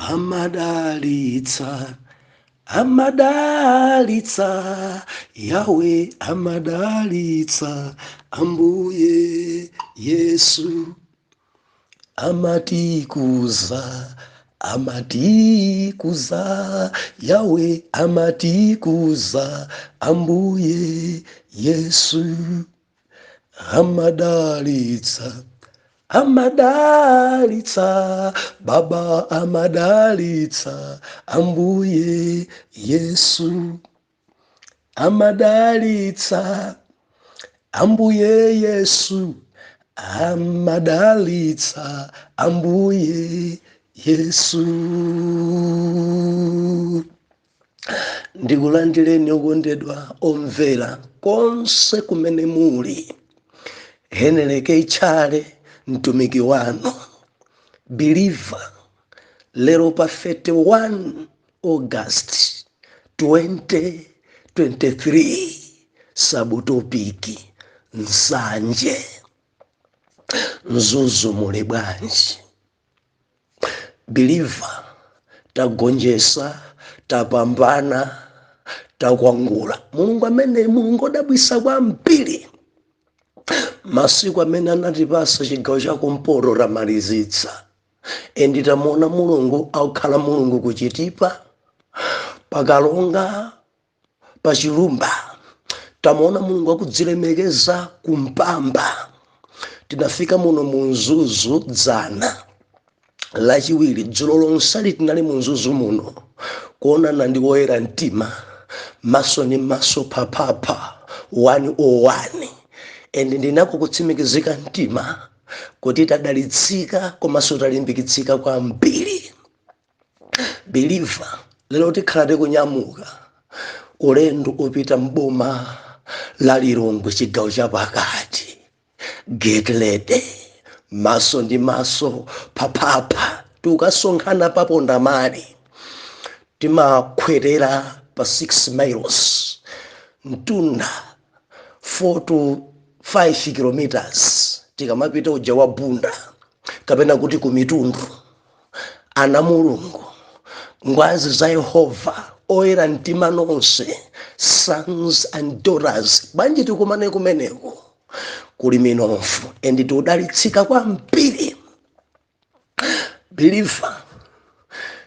Amadalitsa, amadalitsa, Yawe amadalitsa, Ambuye Yesu amatikuza, amatikuza, Yawe amatikuza, Ambuye Yesu amadalitsa, amadalitsa, Baba amadalitsa, Ambuye Yesu amadalitsa, Ambuye Yesu amadalitsa, Ambuye Yesu. Ndikulandireni okondedwa omvera konse kumene muli. Henry K. Tchale, mtumiki wanu believer, lero pa 31 August 2023, subtopic nsanje. Mzuzu muli bwanji? Believer, tagonjesa, tapambana, takwangula. Mulungu amene Mulungu odabwisa kwambiri. Masiku amene anatipasa chigawo chakumpoto tamalizitsa, and tamuona Mulungu akukhala Mulungu kuchitipa, pakalonga, pachilumba. Tamuona Mulungu akudzilemekeza kumpamba. Tinafika muno mu Mzuzu dzana Lachiwiri, dzulo lonsali tinali mu Mzuzu muno kuonana ndi woyera mtima maso ni maso, phaphapha 101, and ndinako kutsimikizika mtima kuti tadalitsika komanso talimbikitsika kwambiri. Believer, lero tikhala tikunyamuka ulendo upita mboma la Lilongwe, chigawo chapakati. Get ready, maso ndi maso, phaphapha, tikasonkhana papondamali. Timakhwerera pa 6 miles, mtunda 4 to 5 kilometers, tikamapita uja wa Bunda kapena kuti ku Mitundu. Ana Mulungu, ngwazi za Yehova, oyera mtima nonse, sons and daughters, bwanji tikumane kumeneko? Kuli minofu and tiudalitsika kwambiri. Believer,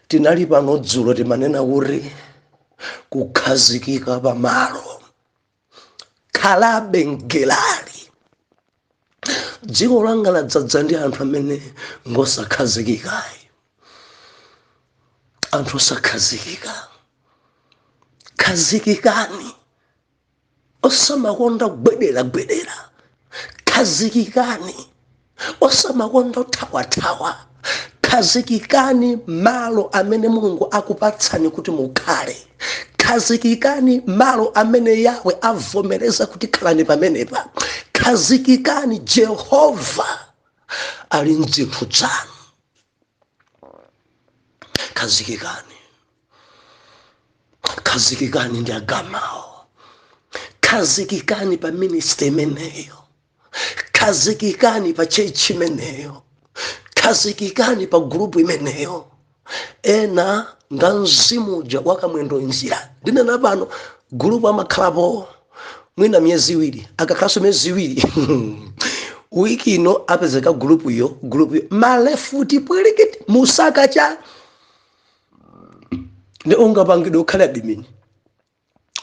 tinali pano dzulo, timanena kuti kukhazikika pamalo, khalabe mgelali. Dziko langa ladzadza ndi anthu amene ngosakhazikikayi, anthu osakhazikika. Khazikikani, osamakonda kugwedera gwedera. Khazikikani, osamakonda kuthawathawa. Khazikikani malo amene Mulungu akupatsani kuti mukhale. Khazikikani malo amene Yawe avomereza kuti khalani pamenepa. Khazikikani, Jehova ali mdzinthu dzanu. Khazikikani, khazikikani ndi agamawo. Khazikikani pa ministry imeneyo. Khazikikani pa church imeneyo. Khazikikani pa group imeneyo. Ena nga mzimu uja wakamwendo njira. Ndinena pano, group amakhalapo mwina miyezi 2, akakhalanso miyezi 2, wiki ino apezeka group iyo, group iyo malefuti pwilikiti musaka cha ndi ungapangidwe ukhale admin.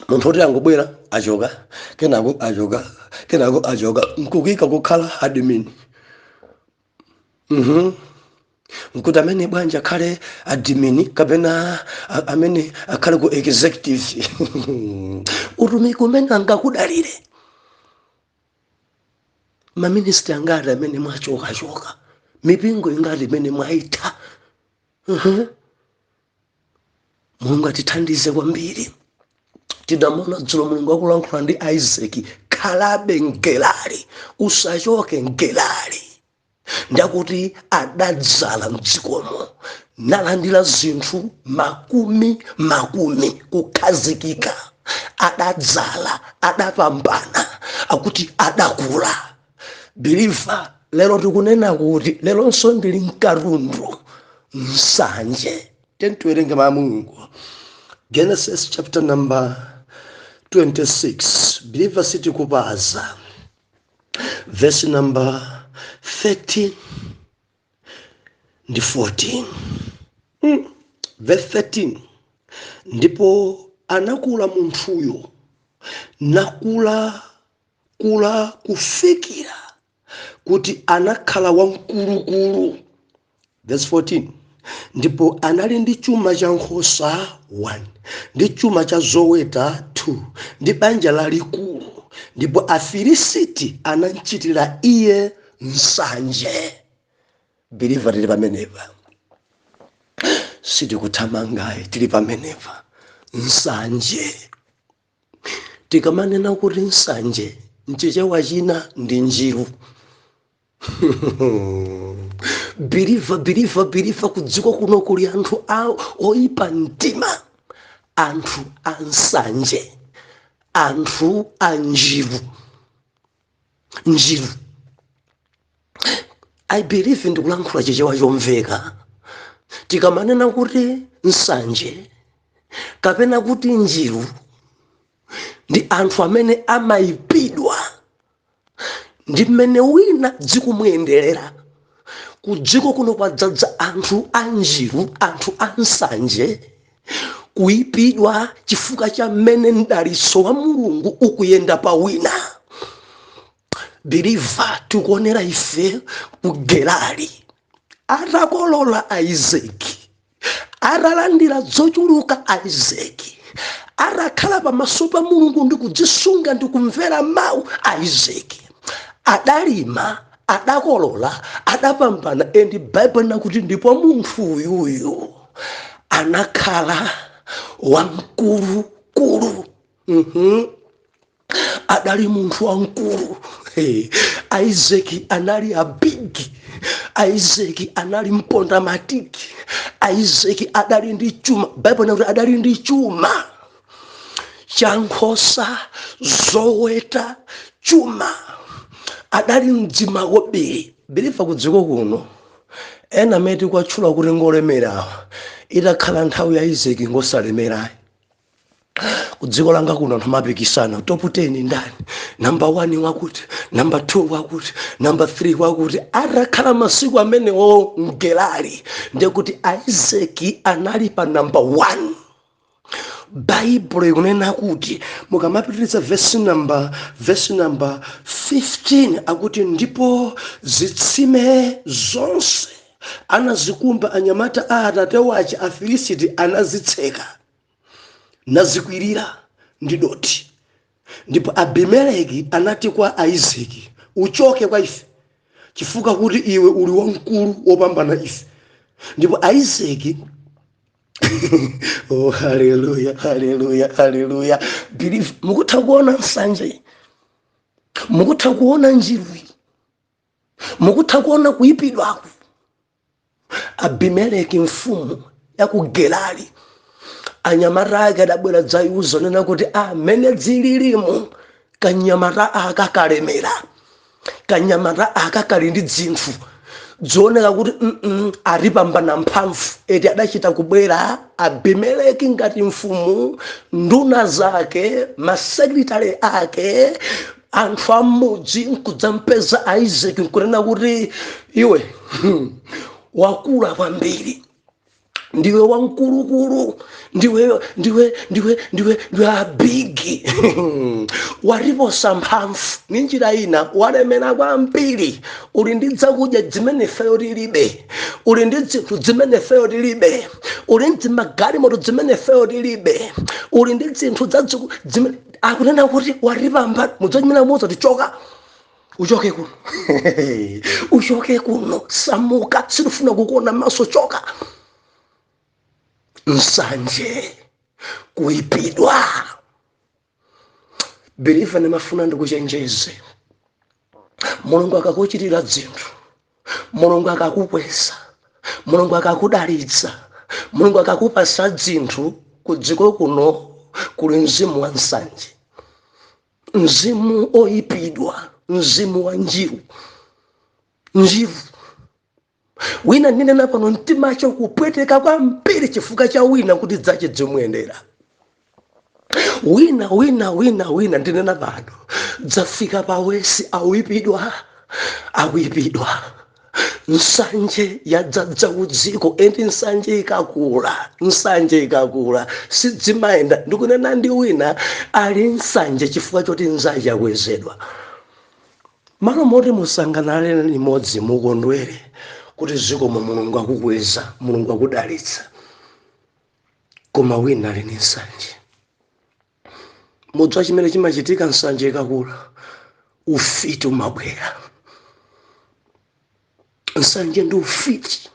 Munthu oti angobwera, achoka, kenako achoka, kenako achoka, nkukika kukhala admin. Nkuti amene bwanji akhale admin kapena amene akhale ku executive, utumiki umene angakudalire. Maministry angati amene mwachokachoka? Mipingo ingati imene mwaitha? Mulungu atithandize kwambiri. Tidamona dzulo Mulungu akulankhula ndi Isaac, khalabe mgelali, usachoke mgelali. Ndakuti adadzala mdzikomo nalandira zinthu makumi makumi, kukhazikika. Adadzala, adapambana, akuti adakula. Believer, lero tikunena kuti leronso ndili mkatundu, Nsanje. Tiwerenge mawu a Mulungu. Genesis chapter number 26, believer, sitikupaza, verse number 13 ndi 14. Verse 13: Ndipo anakula munthuyo, nakula kula kufikira kuti anakhala wamkulukulu. Verse 14: Ndipo anali ndi chuma cha nkhosa 1, ndi chuma cha zoweta 2, ndi banja lalikulu, ndipo Afilisiti anamchitira iye nsanje. Believer, tili pamenepa, sitikuthamangayi, tili pamenepa. Nsanje, tikamanena kuti nsanje, mchichewa china ndi njiru. Believer, believer, believer, kudziko kuno kuli anthu oyipa mtima, anthu ansanje, anthu a njiru. Njiru, I believe ndikulankhula Chichewa chomveka. Tikamanena kuti nsanje kapena kuti njiru, ndi anthu amene amayipidwa ndi mmene wina dzikumuyenderera. Ku dziko kuno kwadzadza anthu a njiru, anthu a nsanje, kuyipidwa chifukwa cha mmene mdalitso wa Mulungu ukuyenda pa wina. Believer, tikuonera ife ku Gerari, atakolola Isaki, atalandira zochuluka Isaki, atakhala pamaso pa Mulungu ndi kudzisunga ndi kumvera mawu, Isaki adalima, adakolola, adapambana. And Bible nakuti ndipo munthu uyuyu anakhala wamkulukulu. Adali munthu wamkulu. Hey, Isaac anali a big, Isaac anali mponda matiki. Isaac adali ndi chuma. Bible nakuti adali ndi chuma cha nkhosa, zoweta, chuma, adali mdzimakobiri. Believer, kudziko kuno ena amene tikuwatchula kuti ngolemerawa, itakhala nthawi ya Isaac ngosalemerayi. Ku dziko langa kuno anthu amapikisana, top 10 ndani, number 1 wakuti, number 2 wakuti, number 3 wakuti. Atakhala masiku amenewo mGerari, ndekuti Isaac anali pa number 1. Baibulo ikunena kuti mukamapitiriza verse number 15, akuti ndipo zitsime zonse anazikumba anyamata a atate wace Afilisiti anazitseka, nazikwirira ndi doti. Ndipo Abimeleki anati kwa Isaki, "Uchoke kwa ife, chifukwa kuti iwe uli wamkulu wopambana ife." Ndipo Isaki, oh haleluya, haleluya, haleluya! Believer, mukutha kuona nsanje, mukutha kuona njiru, mukutha kuona kuyipidwaku. Abimeleki, mfumu ya ku Gerari, anyamata ake adabwera dzayuza nena kuti amene dzililimu, kanyamata aka kalemera, kanyamata aka kali ndi dzinthu dzioneka kuti atipambana mphamvu. Eti adachita kubwera Abimeleki ngati mfumu, nduna zake, masekretary ake, anthu amudzi, nkudzampeza Isaac nkunena kuti iwe wakula kwambiri, ndiwe wamkulukulu, ndiwe ndiwe ndiwe ndiwe ndiwe a big, watiposa mphamvu. Ni njira ina walemera kwambiri, uli ndi zakudya zimene ifeyo tilibe, uli ndi zinthu zimene ifeyo tilibe, uli ndi magalimoto zimene ifeyo tilibe, uli ndi zinthu zadziku zimene akunena kuti watipamba. Mudzachimene muza tichoka, uchoke kuno, uchoke kuno, samuka, sitifuna kukuona maso, choka. Nsanje, kuipidwa. Believer, ndimafuna ndikuchenjeze, Mulungu akakuchitira zinthu, Mulungu akakukweza, Mulungu akakudalitsa, Mulungu akakupasa zinthu, ku dziko kuno kuli mzimu wa nsanje, mzimu oyipidwa, mzimu wa njiru. Njiru. Wina ndinena pano, mtimacho kupweteka kwambiri chifukwa cha wina kuti dzache dzimuyendera. Wina, wina, wina, wina ndinena pano, dzafika pawesi, awipidwa, awipidwa. Nsanje yadzadza kudziko, and nsanje ikakula, nsanje ikakula sidzimayenda. Ndikunena ndi wina ali nsanje chifukwa choti nzache akwezedwa. Malo moti musangalale limodzi, mukondwere kuti zikomo, Mulungu akukweza, Mulungu akudalitsa, koma wina ali ndi nsanje. Mudziwa chimene chimachitika nsanje ikakula? Ufiti umabwera. Nsanje ndi ufiti,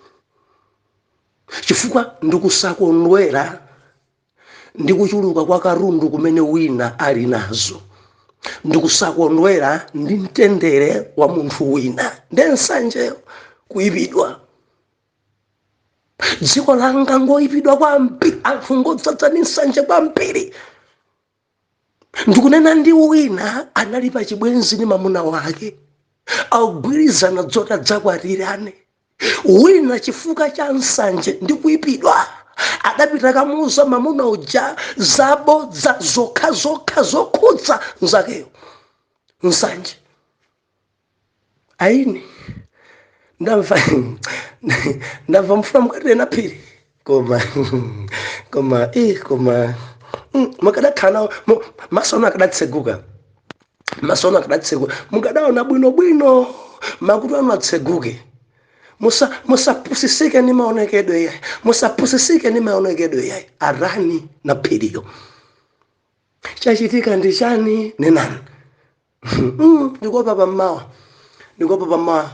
chifukwa ndikusakondwera ndi kuchuluka kwa katundu kumene wina ali nazo, ndikusakondwera ndi mtendere wa munthu wina. Ndi nsanjeyo, kuyipidwa. Dziko langa ngoyipidwa kwambiri, anthu ngodzadza ndi nsanje kwambiri. Ndikunena ndi wina anali pa chibwenzi ndi mamuna wake, akugwirizana dzoti adzakwatirane. Wina chifukwa cha nsanje ndi kuyipidwa adapita kamuuza mamuna uja zabodza zokhazokha zokhudza nzakeyo. Nsanje aini. Ndamva mfuna mukatire na phiri, koma mukadakhala maso anu akadatseguka, maso anu akadatseguka, mukadaona bwinobwino, makutu anu atseguke. Musapusisike ndi maonekedwe yayi, musapusisike ndi maonekedwe yayi. Arani na phiriyo, chachitika ndi chani? Nenani. Ndikopa pammawa, ndikopa pammawa,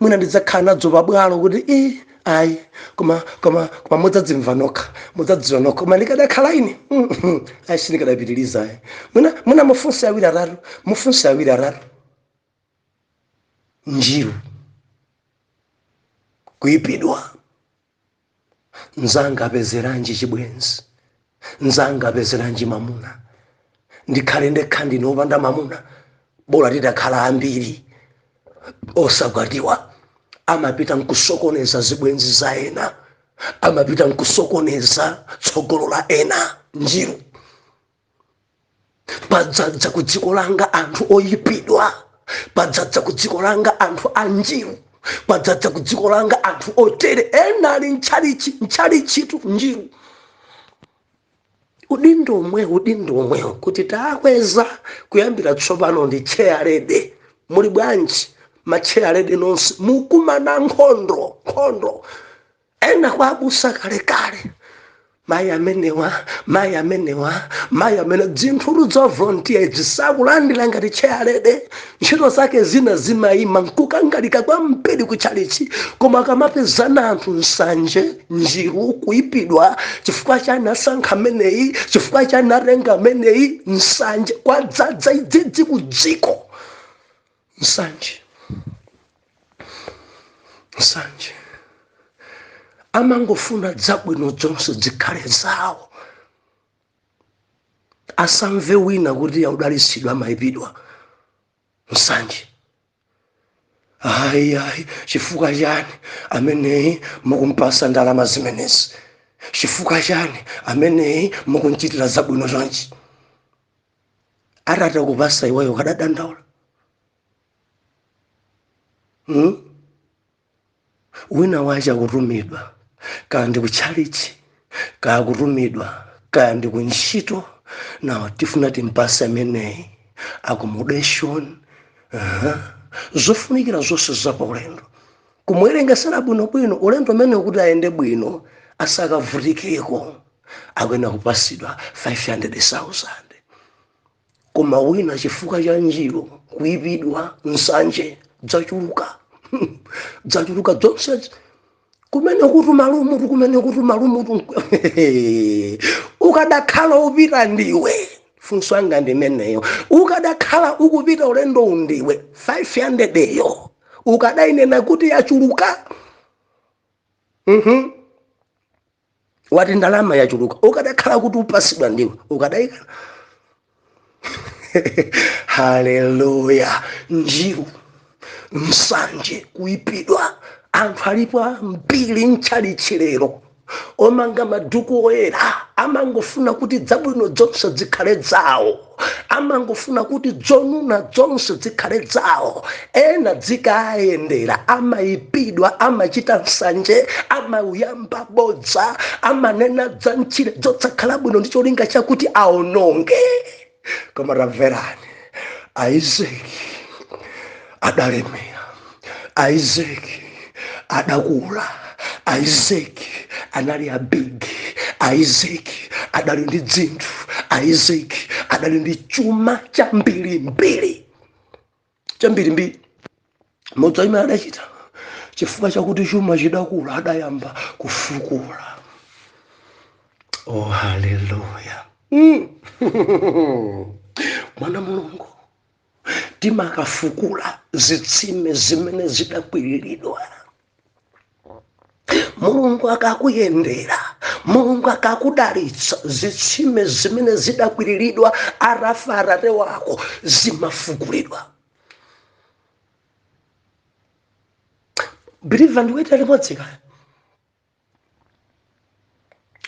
mwina ndidzakhala nadzo pabwalo kuti i ayi, koma mudzadzimva nokha, mudzadziwa nokha. Koma ndikadakhala ine, ayi, sindikadapitiriza ayi. Mwina mufunse awiri atatu, mufunse awiri atatu. Njiru, kuyipidwa. Nzanga apezeranji chibwenzi? Nzanga apezeranji mamuna? Ndikhale ndekha, ndine wopanda mamuna. Bola titakhala ambiri osakwatiwa. Amapita nkusokoneza zibwenzi za ena, amapita nkusokoneza tsogolo la ena. Njiru. Padzadza ku dziko langa anthu oyipidwa, padzadza ku dziko langa anthu anjiru, padzadza ku dziko langa anthu otere. Ena ali mtchalichi, mtchalichitu njiru. Udindo omwewo, udindo omwewo kuti takweza kuyambira tsopano ndi chairlady. Muli bwanji ma chairlady nonse? Mukumana nkhondo, nkhondo. Ena kwa abusa kalekale, mayi amenewa, mayi amenewa, mayi amene dzinthutu za volunteer zisakulandira ngati chairlady, ntchito zake zina zimayima nkukangalika kwambiri kutchalichi. Koma akamapezana anthu, nsanje, njiru, kuyipidwa. Chifukwa chani asankha ameneyi? Chifukwa chani atenga ameneyi? Nsanje. Kwadzadza idzidzi ku dziko, nsanje, nsanje. Amangofuna zabwino zonse zikhale zawo, asamve wina kuti audalitsidwa, amayipidwa. Nsanje. Ayi, ayi, chifukwa chani ameneyi mukumpasa ndalama zimenezi? Chifukwa chani ameneyi mukunchitira zabwino chonchi? Atatakupasa iweyo, ukadadandaula, Wina wache akutumidwa, kaya ndi kutchalichi, kaya kutumidwa, kaya ndi kuntchito nawo, tifuna timpase ameneyi accommodation, zofunikira zonse za paulendo, kumuwerengesera bwinobwino ulendo umene kuti ayende bwino, asakavutikeko, akuyenera kupasidwa 500,000. Koma wina chifukwa cha njiru, kuyipidwa, nsanje, dzachuluka, dzachuluka zonse kumene kuti malumutu, kumene kuti malumutu. Ukadakhala upita ndiwe, funso anga ndimeneyo, ukadakhala ukupita ulendo undiwe, 500 eyo ukadayinena kuti yachuluka? Wati ndalama yachuluka, ukadakhala kuti upasidwa ndiwe, ukadayikana? Haleluya! Njiru, nsanje, kuyipidwa. Anthu Anthu alipo ambiri mtchalitchi lero omanga maduku oyera, amangofuna kuti dzabwino zonse zikhale dzawo, amangofuna kuti dzonuna zonse zikhale dzawo. Ena dzikayendera amayipidwa, amachita nsanje, amayamba bodza, amanena za mtchire zotsakhala bwino ndi cholinga chakuti aononge. Koma tamverani, Isaki adalemera, Isaki adakula, Isaki anali a big, Isaki adali ndi dzinthu, Isaki adali ndi chuma chambirimbiri, chambirimbiri. Modzi imene adachita, chifukwa chakuti chuma chidakula, adayamba kufukula. Oh, haleluya! Mwana Mulungu, timakafukula zitsime zimene zidakwiriridwa. Mulungu akakuyendera, Mulungu akakudalitsa, zitsime zimene zidakwiriridwa atafa atate wako zimafukulidwa. Believer, ndikuita limodzi kaya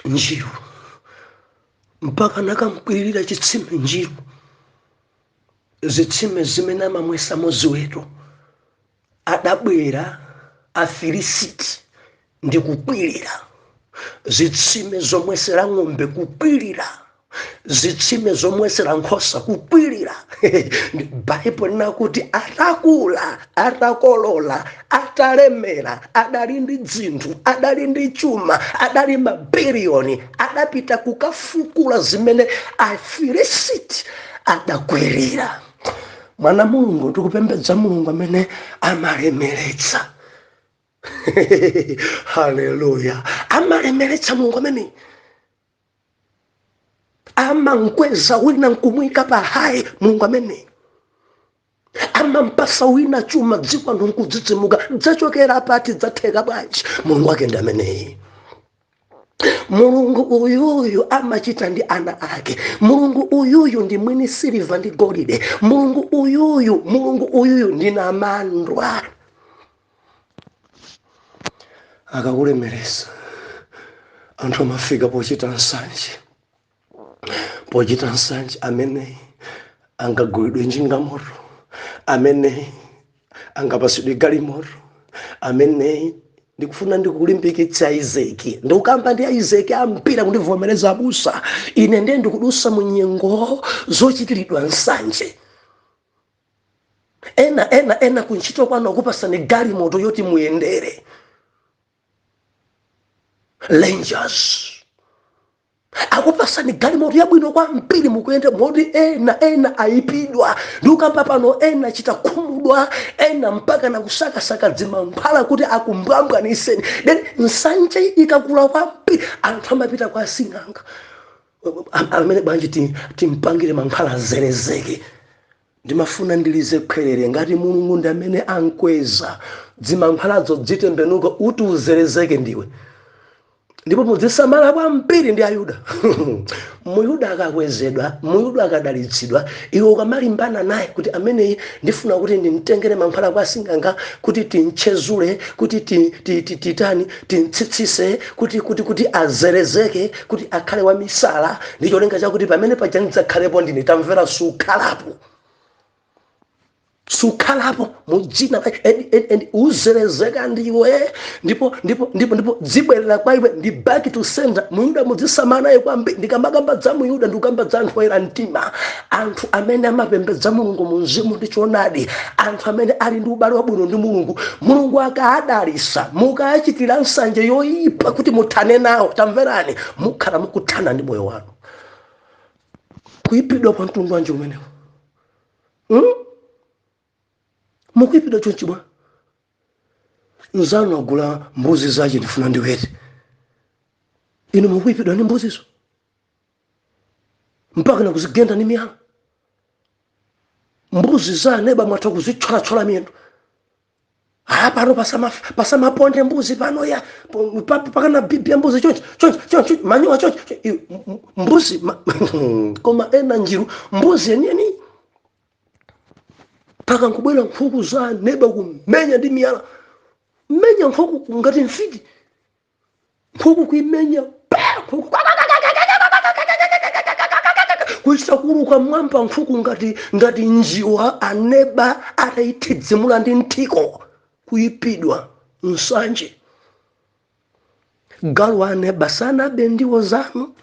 njiru mpaka nakamkwirira chitsime njiru, zitsime zimene amamwesamo ziweto. Adabwera Afilisiti ndi kukwirira zitsime zomwesera ng'ombe, kukwirira zitsime zomwesera nkhosa, kukwirira. Baibulo linakuti atakula, atakolola, atalemera, adali ndi dzinthu, adali ndi chuma, adali mabiliyoni, adapita kukafukula zimene Afilisiti adakwirira. Mwana Mulungu, tikupembedza Mulungu amene amalemeretsa. Haleluya! Amalemeretsa Mulungu amene amankweza wina nkumuyika pa high, Mulungu amene amampasa wina chuma dziko anthu nkudzidzimuka, dzachokera pati, dzatheka bwanji? Mulungu wake ndi ameneyi. Mulungu uyuyu amachita ndi ana ake. Mulungu uyuyu ndi mwini siliva ndi golide. Mulungu uyuyu, Mulungu uyuyu ndi namandwa. Akakulemeresa, anthu amafika pochita nsanje, pochita nsanje. Amene angagulidwe njingamoto, amene angapasidwe galimoto, amene ndikufuna ndikulimbikitsa Isaki, ndikukamba ndi Isaki ampira kundivomereza, abusa, ine ndiye ndikudusa mu nyengo zochitiridwa nsanje. Ena ena ena kuntchito kwanu akupasani galimoto yoti muyendere, Rangers, akupasani galimoto yabwino kwambiri mukuyenda, moti ena ena ayipidwa. Ndikukamba pano, ena achita khumudwa, ena mpaka nakusakasaka dzimankhwala kuti akumbwambwaniseni. Then nsanje ikakula kwambiri, anthu amapita kwa asing'anga amene bwanji timpangire mankhwala azerezeke. Ndimafuna ndilize khwerere, ngati Mulungu ndi amene ankweza, dzimankhwalazo dzitembenuka uti uzerezeke ndiwe. Ndipo mudzisamala kwambiri ndi Ayuda. Muyuda akakwezedwa, Muyuda akadalitsidwa, iwe ukamalimbana naye kuti ameneyi ndifuna kuti ndimtengere mankhwala kwa asing'anga kuti timtchezule, kuti titani, timtsitsise, kuti azerezeke, kuti akhale wamisala, ndi cholinga chakuti pamene paja ndidzakhalepo ndine. Tamvera, sukhalapo, sukhalapo mudzina and uzerezeka ndiwe, ndipo dzibwerera kwa iwe, ndi back to sender. Muyuda mudzisamala naye kwambiri. Ndikamakamba za Muyuda, ndikukamba za anthu oyera mtima, anthu amene amapembedza Mulungu mu mzimu ndi choonadi, anthu amene ali ndi ubale wabwino ndi Mulungu. Mulungu akaadalisa, mukachitira nsanje yoyipa kuti muthane nawo, tamverani, mukhala mukuthana ndi moyo wanu. Kuyipidwa kwa mtundu wanji umenewo, Mukuyipidwa chonchi bwa? Nzanu agula mbuzi zache, ndifuna ndiwete, inu mukuyipidwa ndi mbuzizo mpaka nakuzigenda ndi miyala. Mbuzi za neba mwatha kuzithyolathyola miyendo. Ah, pano pasamaponde mbuzi pano ya pakana bibi ya mbuzi chonchi chonchi chonchi, manyowa chonchi mbuzi koma ena njiru, mbuzi yeniyeni paka nkubwera nkhuku za neba kumenya ndi miyala. Menya nkhuku ngati mfiti, nkhuku kuimenya pa nkhuku kuisakuluka mwamba, nkhuku ngati njiwa aneba atayithidzimula ndi nthiko, kuyipidwa, nsanje. Galu aneba sanabe ndiwo zanu,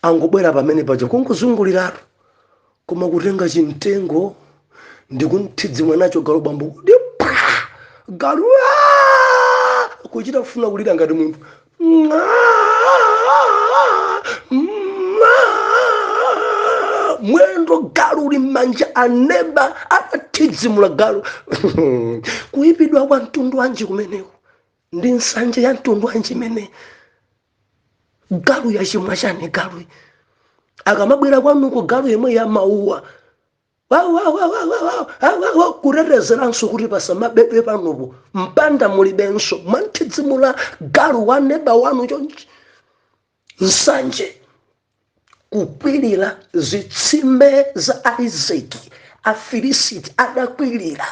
angobwera pamene paja kungozunguliratu, koma kutenga chimtengo ndikumthidzimula nacho galu, bambo, kuti pa galu, "Aah!" Kuchita kufuna kulira ngati munthu, mwendo galu uli m'manja, aneba atathidzimula galu. Kuyipidwa kwa mtundu wanji kumeneko? Ndi nsanje ya mtundu wanji imene galu yachimwa chani? Galu akamabwera kwanuko, galu yemwe yamauwa kutetezeranso kuti pasamabedwe panopo, mpanda mulibenso, mwanthidzimula galu wa neba wanu chonchi. Nsanje, kukwirira zitsime za Isaki. Afilisiti adakwirira,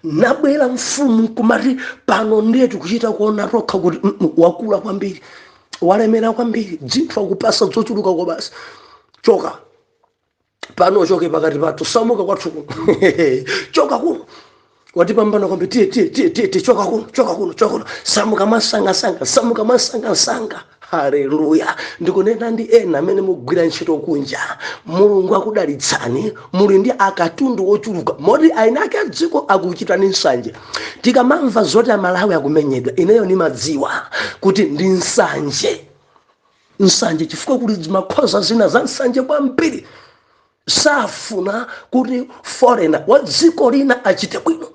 nabwera mfumu kumati, "Pano ndiye tikuchita kuona tokha kuti wakula kwambiri, walemera kwambiri, dzinthu akupasa zochuluka kwa basi. Choka pano, choke pakati pathu, samuka kwathu kuno, choka kuno, watipambana kwambiri. Tiye, tiye, tiye, tiye, tiye, choka kuno, choka kuno, choka kuno, samuka masangasanga, samuka masangasanga." Haleluya! Ndikunena ndi ena amene mugwira ntchito kunja, Mulungu akudalitsani, muli ndi akatundu ochuluka moti aina ake adziko akuchitani nsanje. Tikamamva zoti Amalawi akumenyedwa, ineyo nimadziwa kuti ndi nsanje, nsanje, chifukwa kuli makhoza zina za nsanje kwambiri. Safuna kuti foreigner wa dziko lina achite bwino.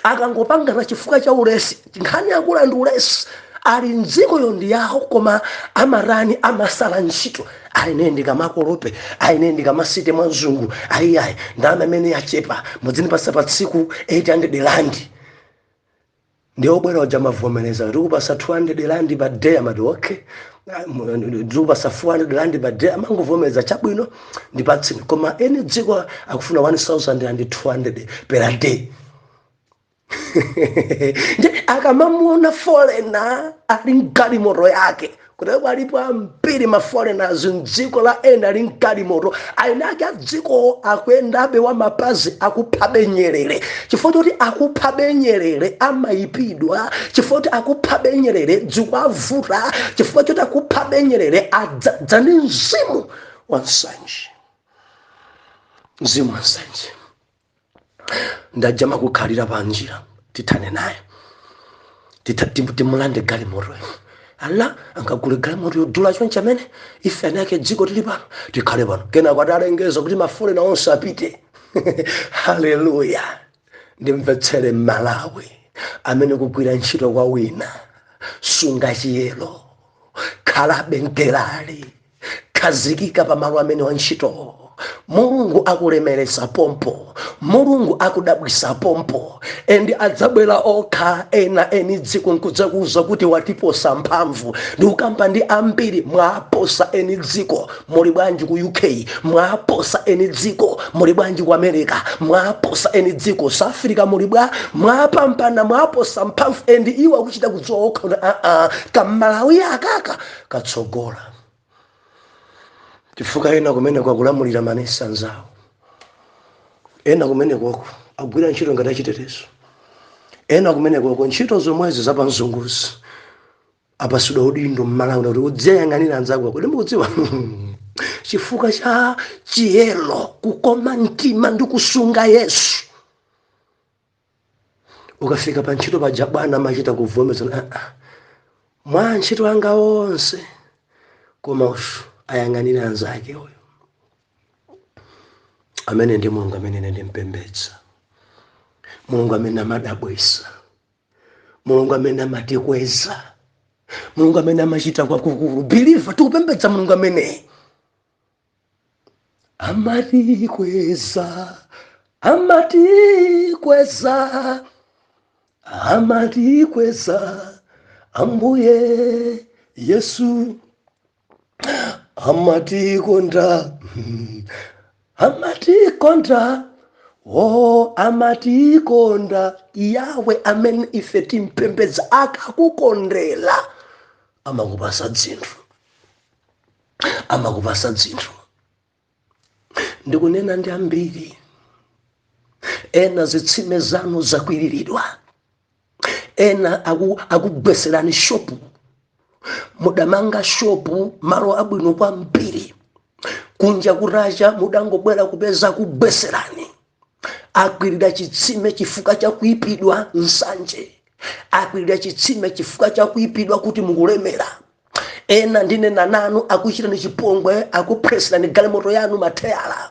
Akangopangana chifukwa cha ulesi, nkhani yakula ndi ulesi. Ali mdzikoyo ndi yawo, koma amarani amasala ntchito. Aine ndikamakolope, aine ndikamasite mwa mzungu, ayiayi, ndalama imene yachepa, mudzinipasa pa tsiku 800 rand. Ndi obwera uja mavomereza, "Tikupasa 200 rand pa day." Amati, "Okay, ndikupasa 400 rand pa day." Amangovomereza, "Chabwino, ndipatseni." Koma eni dziko akufuna 1200 per day. Nje akamamuona foreigner ali mgalimoto yake, kuteko alipo ambiri ma foreigners mdziko la ena ali mgalimoto, aina ake adziko akuyendabe wa mapazi, akuphabe nyerere. Chifukwa choti akuphabe nyerere, amayipidwa. Chifukwa choti akuphabe nyerere, dziko avuta. Chifukwa choti akuphabe nyerere, adzadza ndi mzimu wa nsanje, mzimu wa nsanje. Ndajama kukhalira pa njira, tithane naye, timulande galimoto. Ala angagule galimoto yodula chonchi amene ife anake dziko tili pano, tikhale pano? Kenako atalengeza kuti ma foreigner onse apite. Haleluya! Ndimvetsere Malawi amene kugwira ntchito kwa wina, sunga chiyero, khalabe mgerali, khazikika pamalo amene wa ntchito. Mulungu akulemeresa pompo, Mulungu akudabwisa pompo, and adzabwera okha ena eni dziko nkudzakuuza kuti watiposa mphamvu. Ndikukamba ndi ambiri, mwaposa eni dziko. Muli bwanji ku UK? Mwaposa eni dziko. Muli bwanji ku America? Mwaposa eni dziko. South Africa muli bwa? Mwapambana, mwaposa mphamvu, and iwo akuchita kudziwa okha kuti aa, Kamalawi akaka katsogola, chifukwa ena kumene kwakulamulira manesi anzawo, ena kumene kwako agwira ntchito ngati achitetezo, ena kumene kwako ntchito zomwezi zapamzunguzi, apasidwa udindo mmalawi kuti udziyang'anira anzako. Kodi mukudziwa, chifukwa cha chiyero, kukoma mtima ndi kusunga Yesu, ukafika pa ntchito paja bwana amachita kuvomeza, "Ah, ah, mwa ntchito anga onse, koma ushu ayang'anira anzake uyu." Amene ndi Mulungu amene ine ndimpembedza, Mulungu amene amadabwisa, Mulungu amene amatikweza, Mulungu amene amachita kwakukulu. Believer, tikupembedza Mulungu amene amatikweza, amatikweza, amatikweza. Ambuye Yesu amatikonda, amatikonda. O, amatikonda Yawe amene ife timpembedza. Akakukondera amakupasa dzinthu, amakupasa dzinthu. Ndikunena ndi ambiri ena, zitsime zanu zakwiriridwa, ena akugweserani shopu. Mudamanga shopu malo abwino kwambiri, kunja kutacha mudangobwera kupeza kugweserani. Akwirira chitsime chifukwa cha kuipidwa, nsanje. Akwirira chitsime chifukwa cha kuipidwa kuti mukulemera. Ena ndinena nanu, akuchitani chipongwe, akuphwesirani galimoto yanu matheyala.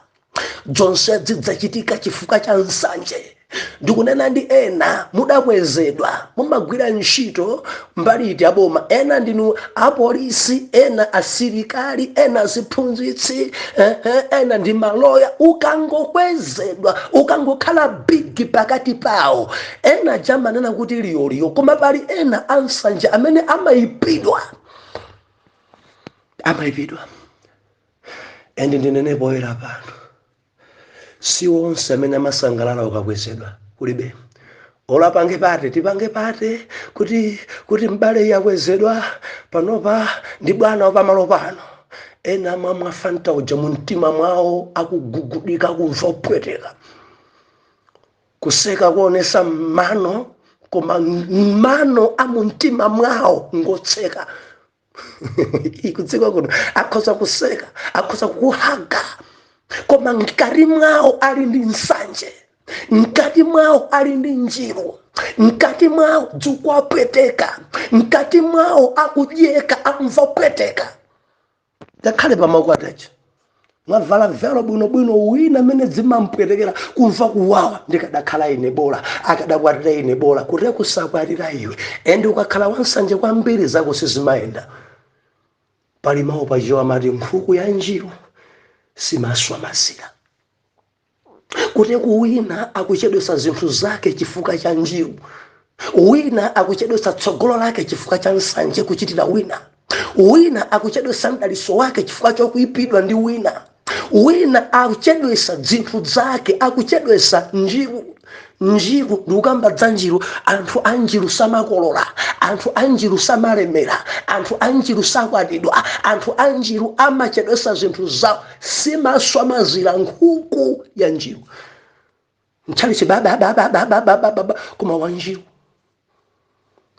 Zonse zidzachitika chifukwa cha nsanje. Ndikunena ndi ena, mudakwezedwa, mumagwira ntchito mbali iti aboma, ena ndinu apolisi, ena asilikali, ena ziphunzitsi, ena ndi maloya. Ukangokwezedwa, ukangokhala big pakati pawo, ena jamanena kuti liyoliyo. Koma pali ena ansanje amene amayipidwa, amayipidwa. And ndinene poyera pano, si onse amene amasangalala ukakwezedwa. Kulibe olapange party, tipange party kuti mbale yakwezedwa, panopa ndi bwana wapamalo pano. Ena amamwa Fanta uja, mu mtima mwawo akugugudika, kumva kupweteka, kuseka kuonesa mano, koma mano a mu mtima mwawo ngotseka. Kudziko kuno akhoza kuseka, akhoza kukuhaga, koma mkati mwawo ali ndi nsanje, mkati mwawo ali ndi njiru, mkati mwawo dzikuwapweteka, mkati mwawo akudyeka, amva kupweteka. Ngakhale pamakwatacha mwavala velo bwinobwino, wina amene zimampwetekera, kumva kuwawa, ndikadakhala ine bola, akadakwatira ine bola, kuti kusakwatira iwe. And ukakhala wansanje kwambiri, zako sizimayenda. Pali mawu pachiwa amati nkhuku ya njiru simaswa mazira. Kuti wina akuchedwesa zinthu zake chifukwa cha njiru, wina akuchedwesa tsogolo lake chifukwa cha nsanje kuchitira wina, wina akuchedwesa mdaliso wake chifukwa chokuipidwa ndi wina, wina akuchedwesa zinthu zake, akuchedwesa njiru. Njiru, ndikukamba za njiru. Anthu a njiru samakolola, anthu a njiru samalemera, anthu a njiru sakwatidwa, anthu a njiru amachedwesa zinthu zawo. Simaswa mazira nkhuku ya njiru. Mtchalichi bababababababa, koma wa njiru,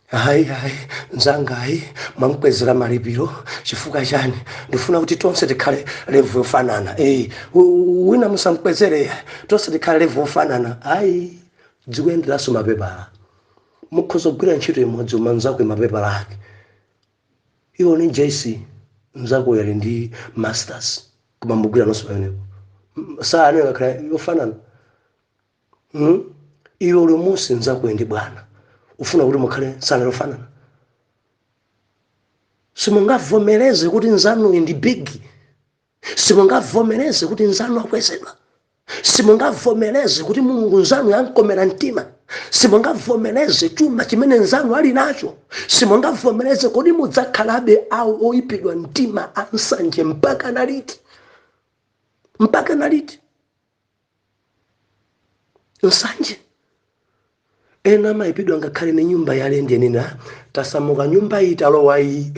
hayi hayi, nzanga, hayi, mwamkwezera malipiro chifukwa chani? Ndifuna kuti tonse tikhale level yofanana. Wina musamkwezere, tonse tikhale level yofanana. Hayi, dzikuyenderanso mapepala. Mukhoza kugwira ntchito imodzi, uma mnzako mapepala ake, iwo ni JC, mnzako yali ndi masters, koma mugwira nonso pamenepo, saa ane ngakhala yofanana, Iwe uli musi, mnzako ndi bwana, ufuna kuti mukhale salary yofanana. Simungavomereze kuti nzanuyi ndi big, simungavomereze kuti nzanu akwezedwa, simungavomereze kuti Mulungu nzanu yankomera mtima, simungavomereze chuma chimene nzanu ali nacho, simungavomereze. Kodi mudzakhalabe awo oyipidwa mtima, ansanje, mpaka naliti? Mpaka naliti nsanje? Ena amayipidwa ngakhale ne nyumba ya lendi nina, tasamuka nyumba iyi, talowa iyi.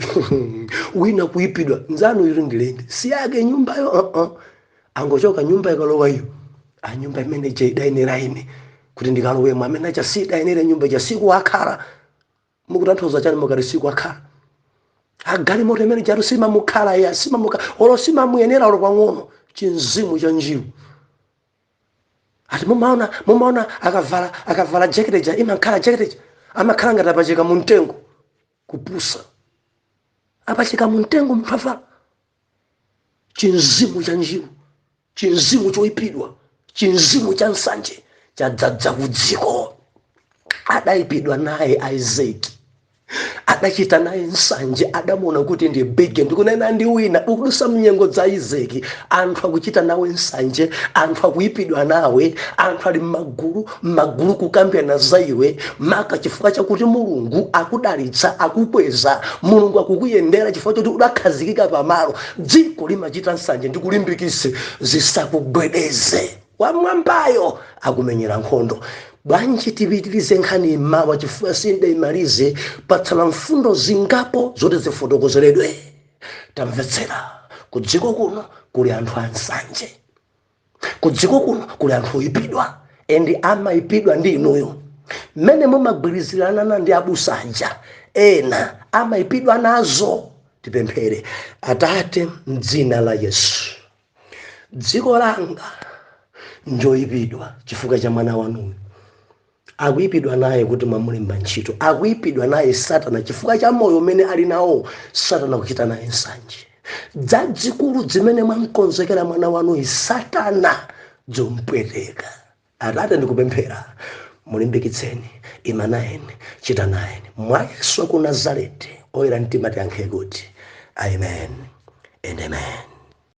Wina kuyipidwa, nzanu ili ndi lendi, si yake nyumbayo, Angochoka nyumba, ikalowa iyo, a nyumba imene ija idayenera ine kuti ndikalowemo, amene aja sidayenere nyumba ija, sikuwakhala. Mukutanthauza chani mukati sikuwakhala? Agalimoto imene jatu simamukhala ya, simamukhala olo, simamuyenera olo pang'ono. Chinzimu cha njiru. Ati mumaona akavala jacket ja, imakhala jacket ja, amakhala ngati apachika mu mtengo. Kupusa, apachika mu mtengo munthu avala. Chinzimu cha njiru, chinzimu choyipidwa, chinzimu cha nsanje chadzadza ku dziko. Adayipidwa naye Isaac, adachita naye nsanje, adamuona kuti ndi big. Ndikunena ndi wina, ukudusa mnyengo za Isaac, anthu akuchita nawe nsanje, anthu akuyipidwa nawe, anthu ali mmagulu mmagulu kukambirana za iwe, maka chifukwa chakuti Mulungu akudalitsa, akukweza, Mulungu akukuyendera, chifukwa choti udakhazikika pamalo. Dziko limachita nsanje. Ndikulimbikise, zisakugwedeze. Wamwambayo akumenyera nkhondo. Bwanji tipitirize nkhani mawa, chifukwa sindayimalize, patsala mfundo zingapo zoti zifotokozeredwe. Tamvetsera, ku dziko kuno kuli anthu ansanje, ku dziko kuno kuli anthu oyipidwa, and amayipidwa ndi inuyo mmene mumagwirizirana ndi abusa aja. Ena amayipidwa nazo. Tipemphere. Atate, mdzina la Yesu, dziko langa njoyipidwa chifukwa cha mwana wanuyu. Akuyipidwa naye kuti mwamulemba ntchito. Akuyipidwa naye Satana chifukwa cha moyo umene ali nawo. Satana kuchita naye nsanje. Dzadzikulu zimene mwamkonzekera mwana wanuyu, Satana zompweteka. Atate, ndikupemphera, mulimbikitseni, ima nayeni, chita nayeni, mwa Yesu ku Nazareti. Oyera mtima tiyankhe kuti amen and amen.